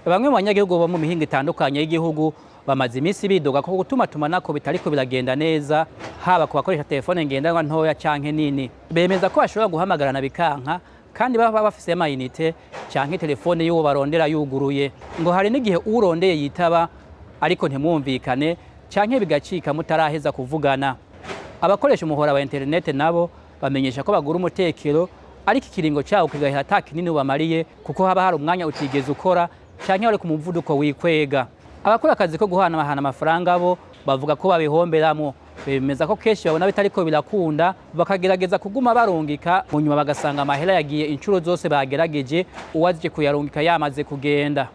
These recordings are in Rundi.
Bamwe mu banyagihugu bo mu mihingo itandukanye y'igihugu bamaze iminsi bidoga ko gutumatumanako bitariko biragenda neza, haba ku bakoresha telefone ngendanwa ntoya canke nini. Bemeza ko bashobora guhamagarana bikanka kandi baba bafise amayinite canke telefone y'uwo barondera yuguruye. Ngo hari n'igihe urondeye yitaba ariko ntimwumvikane canke bigacika mutaraheza kuvugana. Abakoresha umuhora wa interinete nabo bamenyesha ko bagura umutekero ariko ikiringo cawo kigahera ata kinini ubamariye, kuko haba hari umwanya utigeze ukora canke wari ku muvuduko wikwega. Abakora akazi ko guhanahana amafaranga bo bavuga ko babihomberamwo. Bemeza ko kenshi babona bitariko birakunda, bakagerageza kuguma barungika, mu nyuma bagasanga amahera yagiye incuro zose bagerageje, uwaje kuyarungika yamaze kugenda.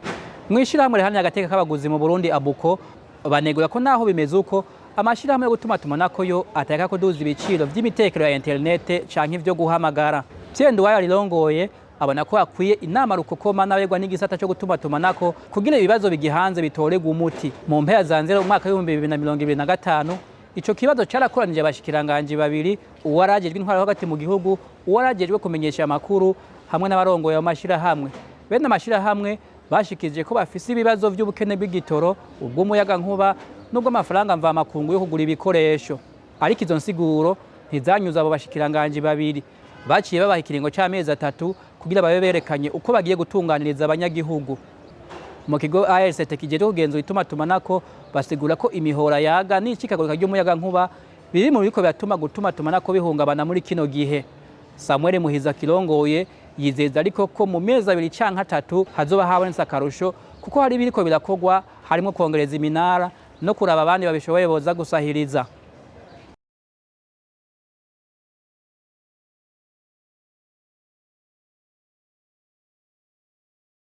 Mw'ishirahamwe riharanira agateka k'abaguzi mu Burundi, ABUKO, banegura ko naho bimeze uko, amashirahamwe yo gutumatumanako yo ateka kuduza ibiciro vy'imitekero ya interinete canke ivyo guhamagara. Pierre Nduwayo arirongoye abona ko hakwiye inama rukokoma n'abaregwa n'igisata cyo gutumatumanako kugira ibibazo bigihanze bitoregwe umuti. Mu mpera za nzero umwaka w'2025, ico kibazo carakoranije abashikiranganji babiri: uwarajejwe intwaro hagati mu gihugu, uwarajejwe kumenyesha amakuru, hamwe n'abarongoye ayo mashirahamwe. Bene amashirahamwe bashikirije ko bafise ibibazo vy'ubukene bw'igitoro, ubw'umuyagankuba n'ubw'amafaranga mvamakungu yo kugura ibikoresho. Ariko izo nsiguro ntizanyuze abo bashikiranganji babiri. Baciye babaha ikiringo c'amezi 3 kugira babe berekanye uko bagiye gutunganiriza abanyagihugu. Mu kigo ARCT kijejwe kugenzura itumatumanako basigura ko imihora yaga n'icikagurika ry'umuyagankuba biri mu biriko biratuma gutumatumanako bihungabana muri kino gihe. Samuel Muhiza kirongoye yizeza ariko ko mu mezi 2 canke 3 hazoba habonetse akarusho, kuko hari ibiriko birakorwa, harimo kongereza iminara no kuraba abandi babishoboye boza gusahiriza.